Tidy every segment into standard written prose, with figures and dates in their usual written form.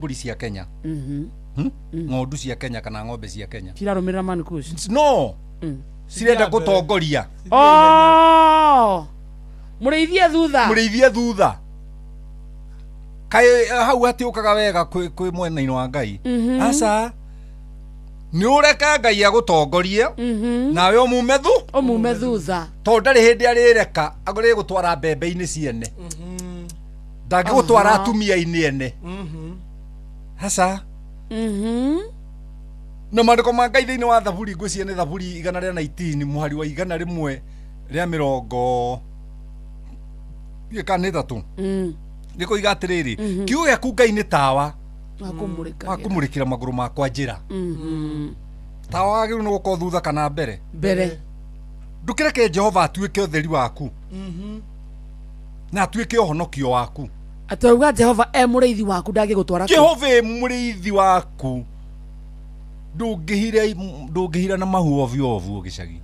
Mbũri cia Kenya. Ng'ondu cia Kenya kana ng'ombe cia Kenya. Cirarũmĩrĩra Man Kush. No. Cirenda Cithiaga mbere. gũtongoria. Oh! Mũrĩithie thutha. Mũrĩithie thutha. Kaĩ hau hatiũkaga wega kwĩ mwena-inĩ wa Ngai. Aca. Nĩ ũreke Ngai agũtongorie nawe ũmume thu Ũmume thutha. Tondũ ndarĩ hĩndĩ arĩreka arĩgũtwara mbembe-inĩ ciene. Ndangĩgũtwara atumia-inĩ ene. Aca. Na maandĩko ma Ngai thĩinĩ wa Thaburi, ngwĩciria nĩ Thaburi 119 mũhari wa 123 nĩ kũiga atĩrĩrĩ, kiugo gĩaku Ngai nĩ tawa Wa kũmũrĩkagĩra. Wa kũmũrĩkĩra magũrũ makwa njĩra. Tawa wagĩrĩirwo nĩ gũkorwo thutha kana mbere? Mbere. Ndũkĩreke Jehova atuĩke ũtheri waku na atuĩke ũhonokio waku. Atĩ auga Jehova e mũrĩithi waku, ndangĩgũtwara kũ? Jehova e mũrĩithi waku, ndũngĩhira, ndũngĩhira na mahu ovyo ovyo gĩcagi.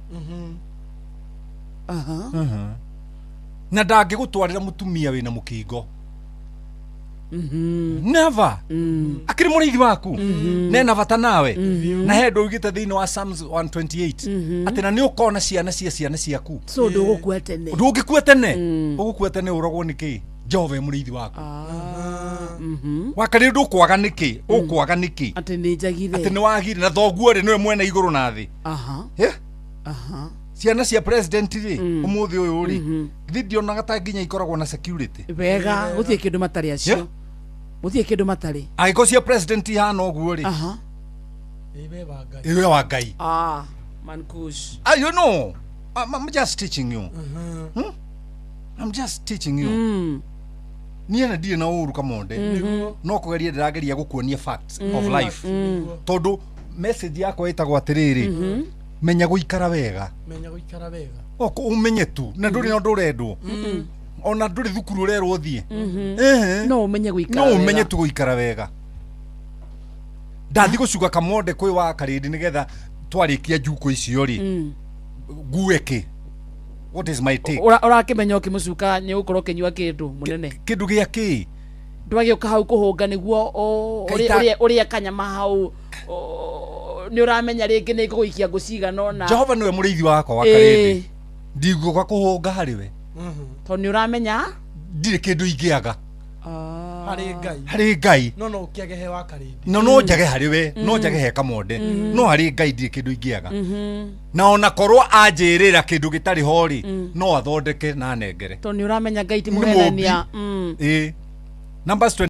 Na ndangĩgũtwarĩra mũtumia wĩna mũkingo. Never. Akĩrĩ mũrĩithi waku nena bata nawe na he ndũigĩte thĩinĩ wa Psalms 128 atĩ na nĩ ũkona ciana cia ciana ciaku. So ndũgũkua tene. Ndũngĩkua tene. Ũgũkua tene ũrogwo nĩ kĩ? Jehova e mũrĩithi waku. Wakarĩ ndũkwaga nĩkĩ? Ũkwaga nĩkĩ? Atĩ nĩ njagire. Atĩ nĩ wagire na thoguo rĩ, nĩwe mwene igũrũ na thĩ. Eh? Ciana cia president rĩ, ũmũthĩ ũyũ rĩ, githĩ ndionaga ta nginya ikoragwo na security? Wega, gũtirĩ kĩndũ matarĩ acio. Gũtirĩ kĩndũ matarĩ. Angĩkorwo cia president ihana ũguo rĩ, Iwe wa Ngai. Iwe wa Ngai. Ah, Man Kush. Ah, you know, I'm just teaching you. I'm just teaching you. Niĩ na ndirĩ na ũru kamonde, no kũgeria ndĩrageria gũkuonia facts of life, tondũ message yakwa ĩtagwo atĩrĩrĩ, menya gũikara wega. Menya gũikara wega. O ũmenye tu na ndũrĩ na ũndũ ũrendwo, ona ndũrĩ thukuru ũrerwo ũthiĩ. Ehe. No ũmenye gũikara No ũmenye wega. tu gũikara wega. Ndathi gũcuka kamonde kwĩ wa karĩndĩ nĩgetha twarĩkia njuko icio rĩ, ngue kĩ? What is my take? Ũrakĩmenya ũkĩmũcuka nĩ ũgũkorwo ũkĩnyua kĩndũ mũnene. Kĩndũ gĩa kĩ? Ndwagĩũka hau kũhũnga nĩguo ũrĩe kanyama hau, nĩ ũramenya rĩngĩ nĩ ngũgũikia ngũ cigana ũna. Jehova nĩwe mũrĩithi wakwa wa karĩndĩ, ndingũka kũhũnga harĩ we. Tondũ nĩ ũramenya ndirĩ kĩndũ ingĩaga. Harĩ Ngai. Harĩ Ngai. No ũkĩage he wa karĩndĩ. No njage harĩ we, no njage he kamonde, no harĩ Ngai ndirĩ kĩndũ ingĩaga. Na ona korwo anjĩrĩra kĩndũ gĩtarĩ ho rĩ, no athondeke na anengere. Tondũ nĩ ũramenya Ngai ti Nĩ mũmbi. mũhenania. Ĩĩ, Numbers 20.